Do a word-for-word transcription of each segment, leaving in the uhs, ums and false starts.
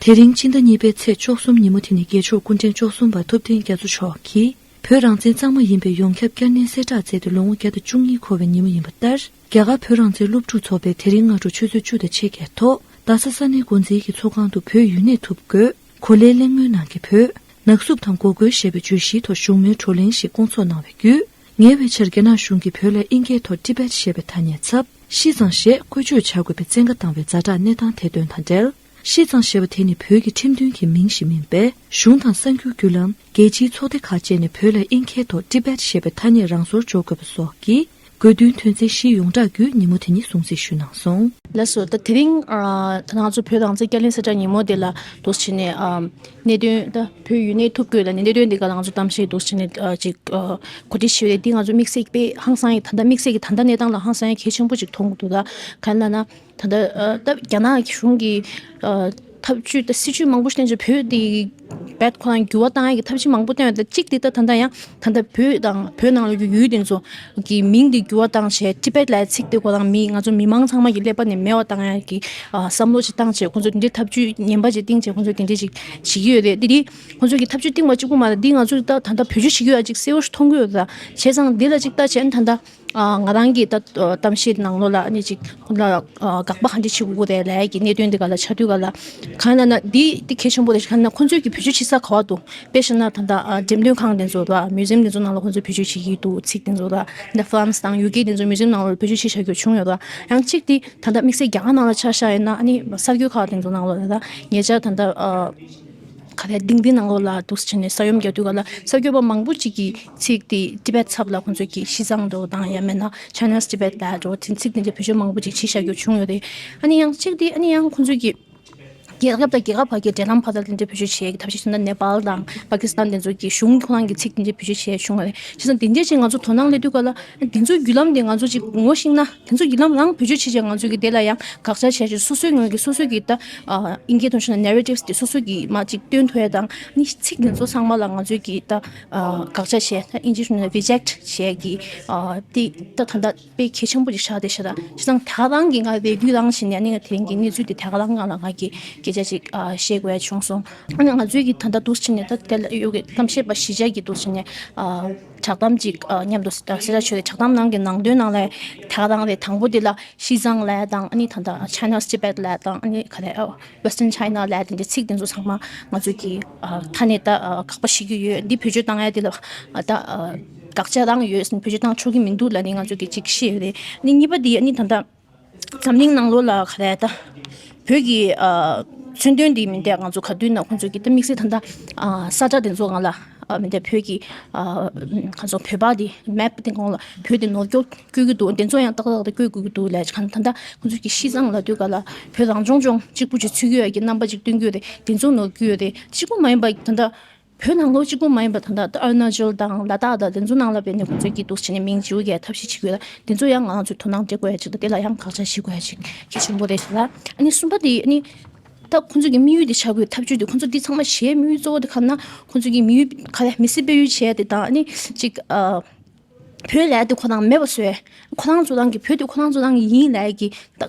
དེ་རིང་ཕྱི་ཟླ་གཉིས་པའི་ཚེས་བཅུ་གསུམ་ཉིན་མོ་དེ་ནི་རྒྱལ་མཆོག་སྐུ་ཕྲེང་བཅུ་གསུམ་པ་ཐུབ་བསྟན་རྒྱ་མཚོ་མཆོག་གིས་བོད་རང་བཙན་གཙང་མ་ཡིན་པའི་ཡོངས་ཁྱབ་བསྐྱར་ནན་གསལ་བསྒྲགས་མཛད་དེ་ལོ་ངོ་བརྒྱ་དང་བཅུ་གཉིས་འཁོར་བའི་ཉིན་མོ་ཡིན་པ་ལྟར། རྒྱ་གར་བོད་རང་བཙན་སློབ་ཕྲུག་ཚོགས་པས་དེ་རིང་སྔ་དྲོ་ཆུ་ཚོད་བཅུ་དང་ཕྱེད་ཀའི་ཐོག་རྡ་ས་ས་གནས་འགོ་འཛིན་གྱི་ཚོགས་ཁང་དུ་བོད་ཡུན་གནས་ཐུབ་དགོས། གོ་ལའི་གླེང་མོལ་ནང་གི་བོད། ནག་བསུབ་དང་འགོག་རྒོལ་ཞེས་པའི་བརྗོད་གཞིའི་ཐོག་བཞུགས་མོལ་བགྲོ་གླེང་ཞིག་བསྐོང་ཚོགས་གནང་བའི་བརྒྱུད། ཉེ་བའི་ཆར་རྒྱ་ནག་གཞུང་གིས་བོད་ལ་ཨིན་སྐད་ཐོག་ཏི་བེད་ཞེས་པའི་ཐ་སྙད་ཚབ་ཤི་ཙང་ཞེས་བཀོལ་སྤྱོད་བྱ་དགོས་པའི་བཙན་བཀའ་བཏང་བའི་ཛ་དྲག་གནས་སྟངས་ཐེར་འདོན་དང་འབྲེལ། ཤི་ཙང་ཞེས་པ་དེ་ནི་བོད་ཀྱི་ཁྲིམས་མཐུན་གྱི་མིང་ཞིག་མིན་པས། གཞུང་དང་གསར་འགྱུར་བརྒྱུད་ལམ། རྒྱལ་སྤྱིའི་ཚོགས་སྡེ་ཁག་བཅས་ནས་བོད་ལ་ཨིན་སྐད་ཐོག་ཏི་བེད་ཞེས་པའི་ཐ་སྙད་རང་སོར་འཇོག་དགོས་པ་སོགས་ཀྱི་དགོས་འདུན་དོན་ཚན་བཞི་ཡོངས་གྲགས་བརྒྱུད་ཉིན་མོ་དེ་ཉིད་སྲུང་བརྩི་ཞུས་གནང་སོང་། ལགས་སོ། ད་དེ་རིང་ཨ་ད་ང་ཚོ་བོད་རང་བཙན་བསྐྱར་ལེན་གསལ་བསྒྲགས་ཉིན་མོ་དེ་ལ་འདུག་བྱས་ནས་ཨ་གནད་དོན། ད་བོད་ཡུན་གནས་ཐུབ་དགོས་ལ་གནད་དོན་འདི་ག་ལ་ང་ཚོ་གཏམ་བཤད་འདུག་བྱས་ནས་ཨ་ཅིག་ཨ་གོ་སྒྲིག་ཞུས་ཏེ། འདི་ང་ཚོ་དམིགས་བསལ་དཔེ་ཧང་སང་ཡིན། ད་ལྟ་དམིགས་བསལ་གྱི་ད་ལྟ་གནས་སྟངས་ལ་ཧང་སང་ཡ་གལ་ཆེན་པོ་ཅིག་མཐོང་གི་འདུག་ད་ག་ལ་ན། ད་ལྟ་ཨ་ད་རྒྱ་ནག་གཞུང་གི་ཨ་ཐབས་ཇུས་དང་སྲིད་ཇུས་མང་པོ་ཞིག་བསྟན་བྱས། བོད་འདི་བེད་ཁོ་རང་འགྱུར་བ་བཏང་ཡ་གི་ཐབས་ཇུས་མང་པོ་བསྟན་ཡོད། ད་གཅིག་འདི་ད་ད་ལྟ་ཡང་ད་ལྟ་བོད་དང་བོད་ནང་ལ་ཡོད་ཡུལ་དེ་ཚོ་གི་མིང་འདི་འགྱུར་བ་བཏང་བྱས། ཏི་བེད་ལབ་ཚིག་དེ་ཁོ་རང་མི་ང་ཚོ་མི་མང་ཚང་མ་གི་ཀླད་པ་ནས་མེད་པ་བཏང་ཡ་གི་ཨ་བསམ་བློ་ཞིག་བཏང་བྱས། ཁོ་ཚོ་དེ་འདྲའི་ཐབས་ཇུས་ངན་པ་ཅིག་བཏིང་བྱས། ཁོ་ཚོ་དེ་འདྲའི་ཅིག་བྱེད་ཀྱི་ཡོད་རེད། དེ་དེ་ཁོ་ཚོ་གི་ཐབས་ཇུས་བཏིང་བ་གཅིག་པུ་མ་རེད། འདི་ང་ཚོ་ད་ད་ལྟ་བེད་སྤྱོད་བྱེད་ཀྱི་ཡོད་ཡ་གཅིག་གསལ་བོ་ཞིག་མཐོང་གི་ཡོད། ད་བྱས་ཙང་འདི་ལ་གཅིག་ལྟ་བྱས་ན་ད་ལྟ། ཨ་ང་རང་གི་ད་ཨ་གཏམ་བཤད་ནང་ལོགས་ལ་ཨ་ནི་ཅིག་ཁོང་ལ་ཨ་དགག་པ་ག་འདྲ་བྱེད་དགོས་རེད་ལབ་ཀྱི་གནད་དོན་འདི་ག་ལ་ཆགས་དུས་ག་ལ། གང་ཡིན་ན་འདི་འདི་གལ་ཆེན་པོ་རེད། གང་ཡིན་ན་ཁོང་ཚོས་ཀྱི་བེད་སྤྱོད་བྱེད་ས་ག་པར་འདུག་དཔེ་བཞག་ན་ད་ལྟ་ཨ་འགྲེམས་སྟོན་ཁང་དེ་ཚོ་དང་མིའུ་ཛིམ་དེ་ཚོ་ནང་ལ་ཁོང་ཚོས་བེད་སྤྱོད་བྱེད་ཀྱི་འདུག་ཚིག་དེ་ཚོ་དང་། ད་ཧྥ་རན་སི་དང་ཡུ་ཀེ་དེ་ཚོ་མིའུ་ཛིམ་ནང་ལ་བེད་སྤྱོད་བྱེད་བཞག་རྒྱུ་བྱུང་ཡོད། ད་ཡང་གཅིག་དེ་ད་ལྟ་དམིགས་བསལ་རྒྱ་གར་ནང་ལ་ཆ་བཞག་ཡིན་ན། ཨ་ནི་གསར་འགོད་ཁག་དེ་ཚོ་ནང་ལ་ད་ལྟ་ཉེ་ཆར་ད་ལྟ་ཨ། ག་རེ་དིང་དིང་ནང་ལོགས་ལ་འདུག་བྱས་ནས་ས་ཡོམ་རྒྱག་དུས་ག་ལ་གསར་འགོད་པ་མང་པོ་ཅིག་གིས་ཚིག་དེ་ཏི་བེད་ཚབ་ལ་ཁོང་ཚོས་ཀྱི་ཤི་ཙང་འདྲ་བོ་དང་། ཡང་མིན་ན་China's Tibet ལབ་འདྲ་བོ་དེ་ཚིག་དེ་འདྲ་བེད་སྤྱོད་མང་པོ་ཅིག་བྱས་བཞག་རྒྱུ་བྱུང་ཡོད་རེད། ཨ་ནི་ཡང་གཅིག་དེ་ཨ་ནི་ཡང་ཁོང་ཚོས་ཀྱི་རྒྱལ་ཁབ་དང་རྒྱལ་ཁབ་བར་གྱི་འབྲེལ་ལམ་བར་དུ་དེ་འདྲ་བེད་སྤྱོད་བྱས་ཀྱི་ཐབས་ཤེས་བྱས་ན། ནེ་པཱལ་དང་པ་ཀི་སི་ཐན་དེ་ཚོ་གི་གཞུང་ཁོ་རང་གི་ཚིག་དེ་འདྲ་བེད་སྤྱོད་བྱས་བྱུང་བ་རེད། བྱས་ཙང་དེ་འདྲ་ཅིག་ང་ཚོ་དོ་སྣང་སླེབས་དུས་ག་ལ་དེ་ཚོ་བརྒྱུད་ལམ་དེ་ང་ཚོ་ཅིག་ངོ་ཤེས་ན། དེ་ཚོ་ཡིན་ལམ་རང་བེད་སྤྱོད་བྱེད་བྱས། ང་ཚོས་ཀྱི་དེ་ལ་ཡང་དགག་བྱ་བྱས་བྱས། སོ་སོའི་ངོས་ཀྱི་སོ་སོའི་གི་ད་ཨ་ཨིན་སྐད་ཐོག་བཤད་ན་narratives དེ་སོ་སོའི་གི་མ་ཅིག་སྟོན་ཐུབ་ཡ་དང་། ནི་ཚིག་དེ་ཚོ་ཚང་མ་ལ་ང་ཚོས་ཀྱི་ད་ཨ་དགག་བྱ་བྱས། ད་ཨིན་ཇི་བཤད་ན་reject བྱས་ཀྱི་ཨ་དེ་ད་ད་ལྟ་དཔེ་གལ་ཆེན་པོ་ཅིག་ཆགས་བསྡད་ཤག་ད་བྱས་ཙང་དེ་ག་རང་གི་ང་རེ་འདུན་རང་བཞིན་ནས་ནི་ང་དེ་རིང་གི་གནས་ཚུལ་དེ་དེ་ག་རང་ང་ལ་ང་གི་སྐད་ཆ་ཅིག་ཨ་བཤད་དགོས་ཡ་བྱུང་སོང་། ཨ་ནི་ང་ཚོའི་གི་ད་ལྟ་འདུག་བྱས་ནས་ད་དེ་ལ་ཡོད་ཀྱི་གཏམ་བཤད་པ་གཞིས་ཆགས་ཀྱི་འདུག་བྱས་ནས་ཨ། བསྒྲགས་གཏམ་ཅིག་ཨ་མཉམ་དུ་གསལ་བསྒྲགས་བྱས་ཏེ། བསྒྲགས་གཏམ་ནང་གི་ནང་དོན་ནང་ལ་ད་ག་རང་རེད། དང་པོ་དེ་ལ་ཤི་ཙང་ལབ་དང་། ཨ་ནི་ད་ལྟ་China's Tibet ལབ་དང་། ཨ་ནི་ག་རེ་ཨ་Western China ལབ་དེ་འདྲའི་ཚིག་དེ་ཚོ་ཚང་མ་ང་ཚོས་ཀྱི་ཨ་ད་ནས་ད་ཨ་དགག་པ་བྱེད་ཀྱི་ཡོད། འདི་བེད་སྤྱོད་བཏང་ཡ་དེ་ལ་ཨ་ད་ཨ་དགག་བྱ་རང་ཡོད། བེད་སྤྱོད་བཏང་ཆོག་གི་མི་འདུག་ལབ་ནས་ང་ཚོས་ཀྱི་ཅིག་བཤད་ཡོད་རེད། ཨ་ནི་གཉིས་པ་དེ་ཨ་ནི་ད་ལྟ་འཛམ་གླིང་ནང་ལོགས་ལ་ག་རེ་ད་བོད་ཀྱི་ཨ་མཚོན་དོན་འདི་མི་འདྲ། ང་ཚོ་ག་དུས་ན་ཁོང་ཚོ་གི་ད་དམིགས་བསལ་ད་ལྟ་ཨ་ས་ཁྲ་དེ་ཚོ་སྒང་ལ་ཨ་མི་འདྲ་བོད་ཀྱི་ཨ་ང་ཚོ་བོད་པ་དེ་མེབ་དེ་སྒང་ལ་བོད་དེ་ནོར་འཁྱོག་བཀོད་ཀྱི་འདུག་དེ་ཚོ་ཡང་ཏག་ཏག་ཏག་བཀོད་དགོས་ཀྱི་འདུག་ལབ་ཅིག་ད་ལྟ་ཁོང་ཚོ་གི་ཤི་ཙང་ལབ་དུས་ག་ལ་བོད་རང་སྐྱོང་ལྗོངས་གཅིག་པུ་ཅིག་ཚུད་ཀྱི་ཡོད་ཀྱི་རྣམ་པ་ཅིག་སྟོན་གྱི་ཡོད་རེད། དེ་ཚོ་ནོར་གྱི་ཡོད་རེད། གཅིག་པུ་མ་ཡིན་པ་ད་ལྟ་བོད་ནང་ལོགས་གཅིག་པུ་མ་ཡིན་པ་ད་ལྟ་ཨ་རུ་ན་ཅལ་དང་ལ་དྭགས་དང་དེ་ཚོ་ནང་ལ་བས་ནས་ཁོང་ཚོས་ཀྱི་འདུག་བྱས་ནས་མིང་བརྗེ་པོ་རྒྱག་ཐབས་ཤེས་བྱེད་ཀྱི་ཡོད་ལ། དེ་ཚོ་ཡང་ང་ཚོས་དོ་སྣང་སྤྲད་དགོས་ཡ་ཅིག་དང་། དེ་ལ་ཡང་དགག་བྱ་ཞིག་དགོས་ཡ་ཅིག་གལ་ཆེན་པོ་རེད་ལ། ཨ་ནི་གསུམ་པ་དེ་ཨ་ནི། ད་ཁོང་ཚོ་གི་དམིགས་ཡུལ་དེ་ཆགས་དགོས། ཐབས་ཇུས་དེ་ཁོང་ཚོ་འདི་ཚང་མ་བྱེད་དམིགས་ཡུལ་གཙོ་བོ་དེ་ག་རེ་ན། ཁོང་ཚོ་གི་དམིགས་ཡུལ་ག་རེ་མི་སེར་སྤེལ་ཡུལ་བྱས་དེ་དང་། ཨ་ནི་ཅིག་ཨ་བོད་ལས་དེ་ཁོ་རང་མེད་པ་བཟོས། ཁོ་རང་ཚོ་རང་གི་བོད་དེ་ཁོ་རང་ཚོ་རང་གི་ཡིན་ལབ་ཀྱི་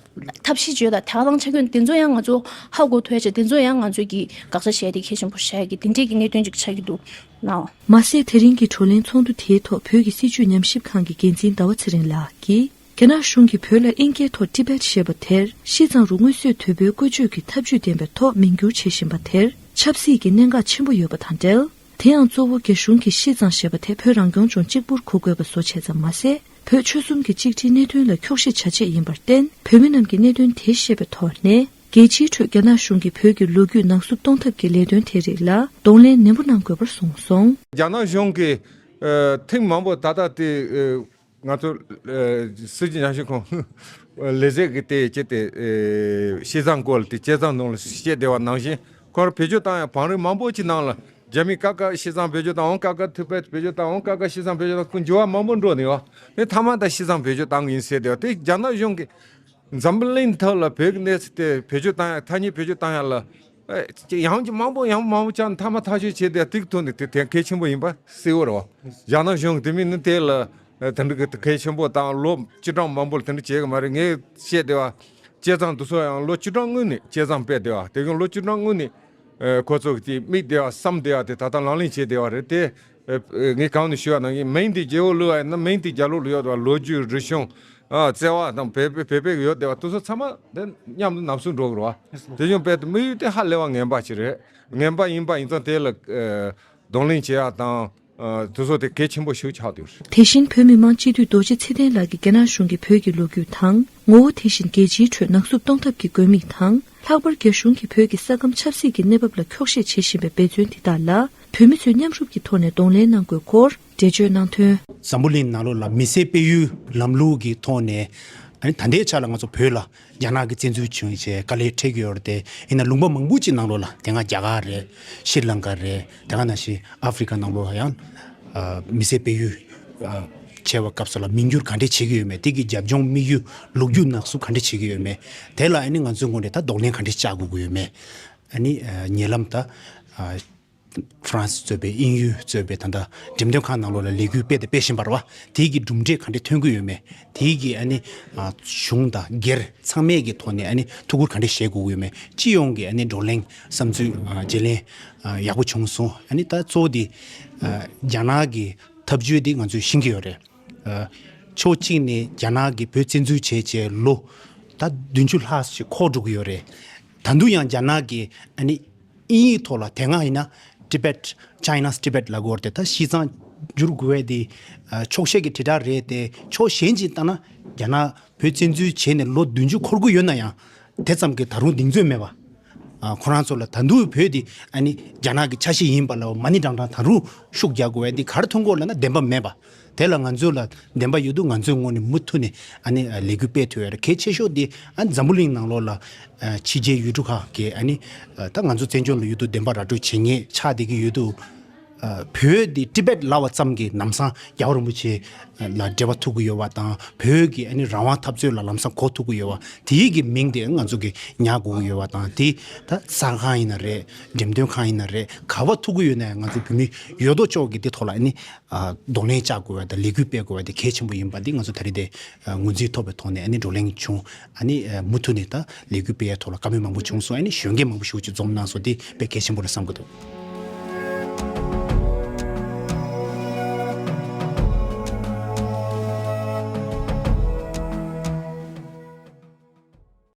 ཐབས་ཤེས་བྱོས་ལ་དེ་ག་རང་ཆགས་ཀྱི་ཡོད། དེ་ཚོ་ཡང་ང་ཚོ་ཧ་གོ་ཐུབ་ཡ་ཆེད། དེ་ཚོ་ཡང་ང་ཚོ་གི་དགག་བྱ་བྱས་དེ་གལ་ཆེན་པོ་བྱས་ཀྱི་དེ་འདྲས་ཀྱི་གནད་དོན་ཅིག་ཆགས་ཀྱི་འདུག་ལའོ། མ་ཟད་དེ་རིང་གི་བགྲོ་གླེང་ཚོགས་འདུ་དེའི་ཐོག་བོད་ཀྱི་སྲིད་བྱུས་ཉམས་ཞིབ་ཁང་གི་འགན་འཛིན་ཟླ་བ་ཚེ་རིང་ལགས་ཀྱིས། རྒྱ་ནག་གཞུང་གིས་བོད་ལ་ཨིན་སྐད་ཐོག་ཏི་བེད་ཞེས་པ་དེར་ཤི་ཙང་རུ་མངོན་གསོས་དོད་པོའི་བཀོལ་སྤྱོད་ཀྱི་ཐབས་ཇུས་ལྡན་པའི་ཐོག་མིང་བསྒྱུར་བྱེད་བཞིན་པ་དེར་ཆབ་སྲིད་ཀྱི་གནད་འགག་ཆེན་པོ་ཡོད་པ་དང་འབྲེལ། དེ་ཡང་གཙོ་བོ་རྒྱ་གཞུང་གིས་ཤི་ཙང་ཞེས་པ་དེ་བོད་རང་སྐྱོང་ལྗོངས་གཅིག་པུར་གོ་དགོས་པ་བཟོ་བྱས་ཙམ་མ་ཟད། བོད་ཆོལ་གསུམ་གྱི་གཅིག་སྒྲིལ་གནད་དོན་ལ་འཁྱོག་བཤད་བྱ་ཆེད་ཡིན་པར་བརྟེན། བོད་མི་རྣམས་ཀྱིས་གནད་དོན་དེ་ཤེས་པའི་ཐོག་ནས། རྒྱལ་སྤྱིའི་ཁྲོད་རྒྱ་ནག་གཞུང་གིས་བོད་ཀྱི་ལོ་རྒྱུས་ནག་བསུབ་གཏོང་ཐབས་ཀྱི་ལས་དོན་དེ་རིགས་ལ་གདོང་ལེན་ནན་པོ་གནང་དགོས་པར་གསུངས་སོང་། རྒྱ་ནག་གཞུང་གིས་ཨ་ཐེངས་མང་པོ་ད་ལྟ་དེ་ཨ་ང་ཚོ་ཨ་སྲིད་བྱུས་ཉམས་ཞིབ་ཁང་ལས་བྱེད་ཀྱི་དེ་བྱས་ཏེ་ཨ་ཤི་ཙང་སྐོར་ལ་དེ་བྱས་ཙང་ནང་ལ་བཤད་བསྡད་པ་ནང་བཞིན། ཁོ་རང་བེད་སྤྱོད་བཏང་ཡ་བང་རིམ་མང་པོ་ཅིག་ནང་ལ་རྒྱ་མིས་ཀ་ཀ་ཤི་ཙང་བེད་སྤྱོད་བཏང་འོང་། ཀ་ཀ་ཏི་བེད་བེད་སྤྱོད་བཏང་འོང་། ཀ་ཀ་ཤི་ཙང་བེད་སྤྱོད་བཏང་། ཁོ་འགྱུར་བ་མང་པོ་འགྲོ་ནས་ཡོད། དེ་མཐའ་མ་ད་ཤི་ཙང་བེད་སྤྱོད་བཏང་གི་ཡིན་ཟེར་བསྡད་པ་དེ་རྒྱ་ནག་གཞུང་གིས་འཛམ་བུ་གླིང་ཐོག་ལ་བོད་ཀྱི་གནས་ཚུལ་དེ་བེད་སྤྱོད་བཏང་ཡ། ཐ་སྙད་བེད་སྤྱོད་བཏང་ཡ་ལ་ཨེ་ཡང་ཅིག་མང་པོ་ཡང་མང་པོ་ཆགས་ནས་མཐའ་མ་ཐག་གཅོད་བྱས་ཏེ་ཏིག་ཐུག་ནས་དེ་དེ་གལ་ཆེན་པོ་ཡིན་པ་གསལ་པོ་རེད་བ། རྒྱ་ནག་གཞུང་གིས་དེ་མིན་ནི་དེ་ལ་ཨེ་དེ་འདྲ་གི་གལ་ཆེན་པོ་དང་ལོ་བཅུ་གྲངས་མང་པོ་ལ་དེ་འདྲ་བྱེད་གི་མ་རེད། ངས་བཤད་བསྡད་པ། བྱས་ཙང་དེ་ཚོ་ཡང་ལོ་བཅུ་གྲངས་སྔོན་ནས་བྱས་ཙང་སྤེལ་བསྡད་པ། དེ་གཞུང་ལོ་བཅུ་གྲངས་སྔོན་ནས་ཨ་ཁོ་ཚོ་གི་དེ་དམིགས་བསྡད་པ་བསམ་བསྡད་པ་དེ་ད་ལྟ་ལག་ལེན་བྱས་བསྡད་པ་རེད་དེ། ཨ་ངས་གང་ནས་ཞུ་བ་ནང་བཞིན་མིང་དེ་རྒྱལ་པོ་བླུགས་པ་ཡིན་ན་མིང་དེ་རྒྱ་ལོ་ལ་ཡོད་པ་ལོ་རྒྱུས་རིག་གཞུང་ཨ་བརྩེ་བ་དང་བོད་པའི་བོད་པའི་ཡོད་བསྡད་པ་དེ་ཚོ་ཚང་མ་དེ་མཉམ་དུ་ནམ་སུ་འགྲོ་གི་རེད་བ། དེ་གཞུང་དཔེ་དེ་དམིགས་ཡུལ་དེ་ཧ་ལས་པ་ངན་པ་ཞིག་རེད། ངན་པ་ཡིན་པ་ཡིན་ཙང་དེ་ལ་ཨ་གདོང་ལེན་བྱེད་ཡ་དང་། ཨ་དེ་ཚོ་དེ་གལ་ཆེན་པོ་ཞིག་ཆགས་འདུག་དེ་བཞིན་བོད་མི་མང་སྤྱི་འཐུས་རྡོ་རྗེ་ཚེ་བརྟན་ལགས་ཀྱིས་རྒྱ་ནག་གཞུང་གིས་བོད་ཀྱི་ལོ་རྒྱུས་དང་ངོ་བོ། དེ་བཞིན་རྒྱལ་སྤྱིའི་ཁྲོད་ནག་བསུབ་གཏོང་ཐབས་ཀྱི་དགོས་དམིགས་དང་། ལྷག་པར་རྒྱ་གཞུང་གིས་བོད་ཀྱི་ས་ཁམས་ཆབ་སྲིད་ཀྱི་གནས་བབ་ལ་འཁྱོག་བཤད་བྱེད་བཞིན་པའི་འབད་བརྩོན་དེ་དག་ལ་བོད་མི་ཚོས་མཉམ་རུབ་ཀྱི་ཐོག་ནས་གདོང་ལེན་གནང་དགོས་སྐོར་འགྲེལ་བརྗོད་གནང་དོན། འཛམ་བུ་གླིང་ནང་ལོགས་ལ་མི་སེར་སྤེལ་ཡུལ་ལམ་ལུགས་ཀྱི་ཐོག་ནས་ཨ་ནི་ད་ལྟའི་ཆ་ལ་ང་ཚོ་བོད་ལ་རྒྱ་ནག་གིས་བཙན་འཛུལ་བྱུང་བྱས་དཀའ་ལས་འཕྲད་ཀྱི་ཡོད་རེད་དེ། ཡིན་ན་ལུང་པ་མང་པོ་ཅིག་ནང་ལོགས་ལ་དེ་སྔ་རྒྱ་གར་རེད། ཤྲི་ལང་ཀ་རེད། དེ་ག་ནང་བཞིན་ཨ་ཧྥེ་རི་ཀ་ནང་ལོགས་ལ་ཡང་ཨ་མི་སེར་སྤེལ་ཡུལ་ཨ་བྱས་པའི་སྐབས་སུ་ལ་མིང་བསྒྱུར་ག་འདྲས་བྱེད་ཀྱི་ཡོད་མེད། དེ་གི་རྒྱབ་ལྗོངས་དམིགས་ཡུལ་ལོ་རྒྱུས་ནག་བསུབ་ག་འདྲས་བྱེད་ཀྱི་ཡོད་མེད། དེ་ལ་ཨ་ནི་ང་ཚོའི་ངོས་ནས་ད་གདོང་ལེན་ག་འདྲས་བྱ་དགོས་ཀྱི་ཡོད་མེད། ཨ་ནི་ཨ་ཉེ་ལམ་ད་ཨ་ཧྥ་རན་སི་གཙོས་པའི་དབྱིན་ཡུལ་གཙོས་པའི་ད་ལྟ་འགྲེམས་སྟོན་ཁང་ནང་ལོགས་ལ་ལས་འགུལ་སྤེལ་དང་སྤེལ་བཞིན་པ་རེད་བ། དེའི་གི་གྲུབ་འབྲས་ག་འདྲས་ཐོན་གྱི་ཡོད་མེད། དེའི་གི་ཨ་ནི་ཨ་གཞུང་དང་སྒེར་ཚང་མའི་གི་ཐོག་ནས་ཨ་ནི་ཐུགས་ཁུར་ག་འདྲས་བཞེས་དགོས་ཀྱི་ཡོད་མེད། སྤྱི་ཡོངས་ཀྱི་ཨ་ནི་བགྲོ་གླེང་བསམ་ཚུལ་ཨ་བརྗེ་ལེན་ཨ་ཡག་པོ་བྱུང་སོང་། ཨ་ནི་ད་གཙོ་བོ་དེ་ཨ་རྒྱ་ནག་གི་ཐབས་བྱུས་དེ་ང་ཚོས་ཤེས་ཀྱི་ཡོད་རེད། ཨ་ཕྱོགས་གཅིག་ནས་རྒྱ་ནག་གིས་བོད་བཙན་འཛུལ་བྱས་བྱས་ལོ་ད་བདུན་ཅུ་ལྷག་ཞིག་འཁོར་འགྲོ་གི་ཡོད་རེད། ད་དུང་ཡང་རྒྱ་ནག་གིས་ཨ་ནི་དབྱིན་ཡིག་ཐོག་ལ་དེ་སྔ་ཡིན་ན་Tibet, China's Tibet ལབ་ཀྱི་ཡོད་རེད་དེ། ད་ཤི་ཙང་བསྒྱུར་དགོས་པ་དེ་ཨ་འཁྱོག་བཤད་ཀྱི་དྲིལ་བསྒྲགས་རེད་དེ། ཕྱོགས་གཞན་གྱིས་བལྟས་ན་རྒྱ་ནག་བོད་བཙན་འཛུལ་བྱས་ནས་ལོ་བདུན་ཅུ་འཁོར་གྱི་ཡོད་ན་ཡང་དེ་ཙམ་གྱི་ད་རུང་གདེང་ཚོད་མེད་པ། ཨ་ཁོ་རང་ཚོ་ལ་ད་དུང་བོད་དེ་ཨ་ནི་རྒྱ་ནག་གི་ཆ་ཤས་ཡིན་པ་ལ་མ་ཎི་བགྲང་བགྲང་ད་རུང་ཤུགས་རྒྱག་དགོས་པ་དེ་ག་རེ་མཐོང་གི་ཡོད་ལབ་ན་བདེན་པ་མེད་པ། དེ་ལ་ང་ཚོ་ལ་བདེན་པ་ཡོད་དུས་ང་ཚོའི་ངོས་ནས་མུ་མཐུད་ནས་ཨ་ནི་ལས་འགུལ་སྤེལ་ཐུབ་ཡ་རེད། གལ་ཆེ་ཤོས་དེ་ཨ་ནི་འཛམ་བུ་གླིང་ནང་ལོགས་ལ་ཨ་ཕྱི་རྒྱལ་ཡུལ་གྲུ་ཁག་གིས་ཨ་ནི་ཨ་ད་ང་ཚོ་བཙན་བྱོལ་ལ་ཡོད་དུས་བདེན་པ་ར་སྤྲོད་བྱེད་མཁན་ཆགས་བསྡད་ཀྱི་ཡོད་དུས། ཨ་བོད་འདི་ཊི་བེཊ་ལབ་པ་ཙམ་གྱིས་ལམ་སང་རྒྱལ་བ་རིན་པོ་ཆེ་ལ་འབྲེལ་བ་ཐུབ་ཀྱི་ཡོད་པ་དང་། བོད་ཀྱི་ཨ་ནི་རང་དབང་འཐབ་རྩོད་ལ་ལམ་སང་གོ་ཐུབ་ཀྱི་ཡོད་པ། དེའི་གི་མིང་དེ་ང་ཚོ་གིས་ཉར་དགོས་ཀྱི་ཡོད་པ་དང་། དེ་ད་གསར་ཁང་ཡིན་ན་རེད། འགྲེམས་སྟོན་ཁང་ཡིན་ན་རེད། ག་པར་ཐུག་གི་ཡོད་ན་ཡང་ང་ཚོ་བོད་མི་ཡོད་དོ་ཅོག་གིས་དེ་ཐོག་ལ་ཨ་ནི་ཨ་གདོང་ལེན་བྱ་དགོས་པ་དང་ལས་འགུལ་སྤེལ་དགོས་པ་དེ་གལ་ཆེན་པོ་ཡིན་པ་འདི་ང་ཚོ་ད་རེས་དེ་ཨ་ངོས་འཛིན་ཐོབ་པའི་ཐོག་ནས་ཨ་ནི་བགྲོ་གླེང་བྱུང་། ཨ་ནི་ཨ་མུ་མཐུད་ནས་ད་ལས་འགུལ་སྤེལ་ཡའི་ཐོག་ལ་བཀའ་མོལ་མང་པོ་བྱུང་སོང་། ཨ་ནི་གཞོན་སྐྱེས་མང་པོ་ཞིག་ཅིག་འཛོམས་གནང་སོང་། དེ་དཔེ་གལ་ཆེན་པོ་རེད་བསམ་གྱི་འདུག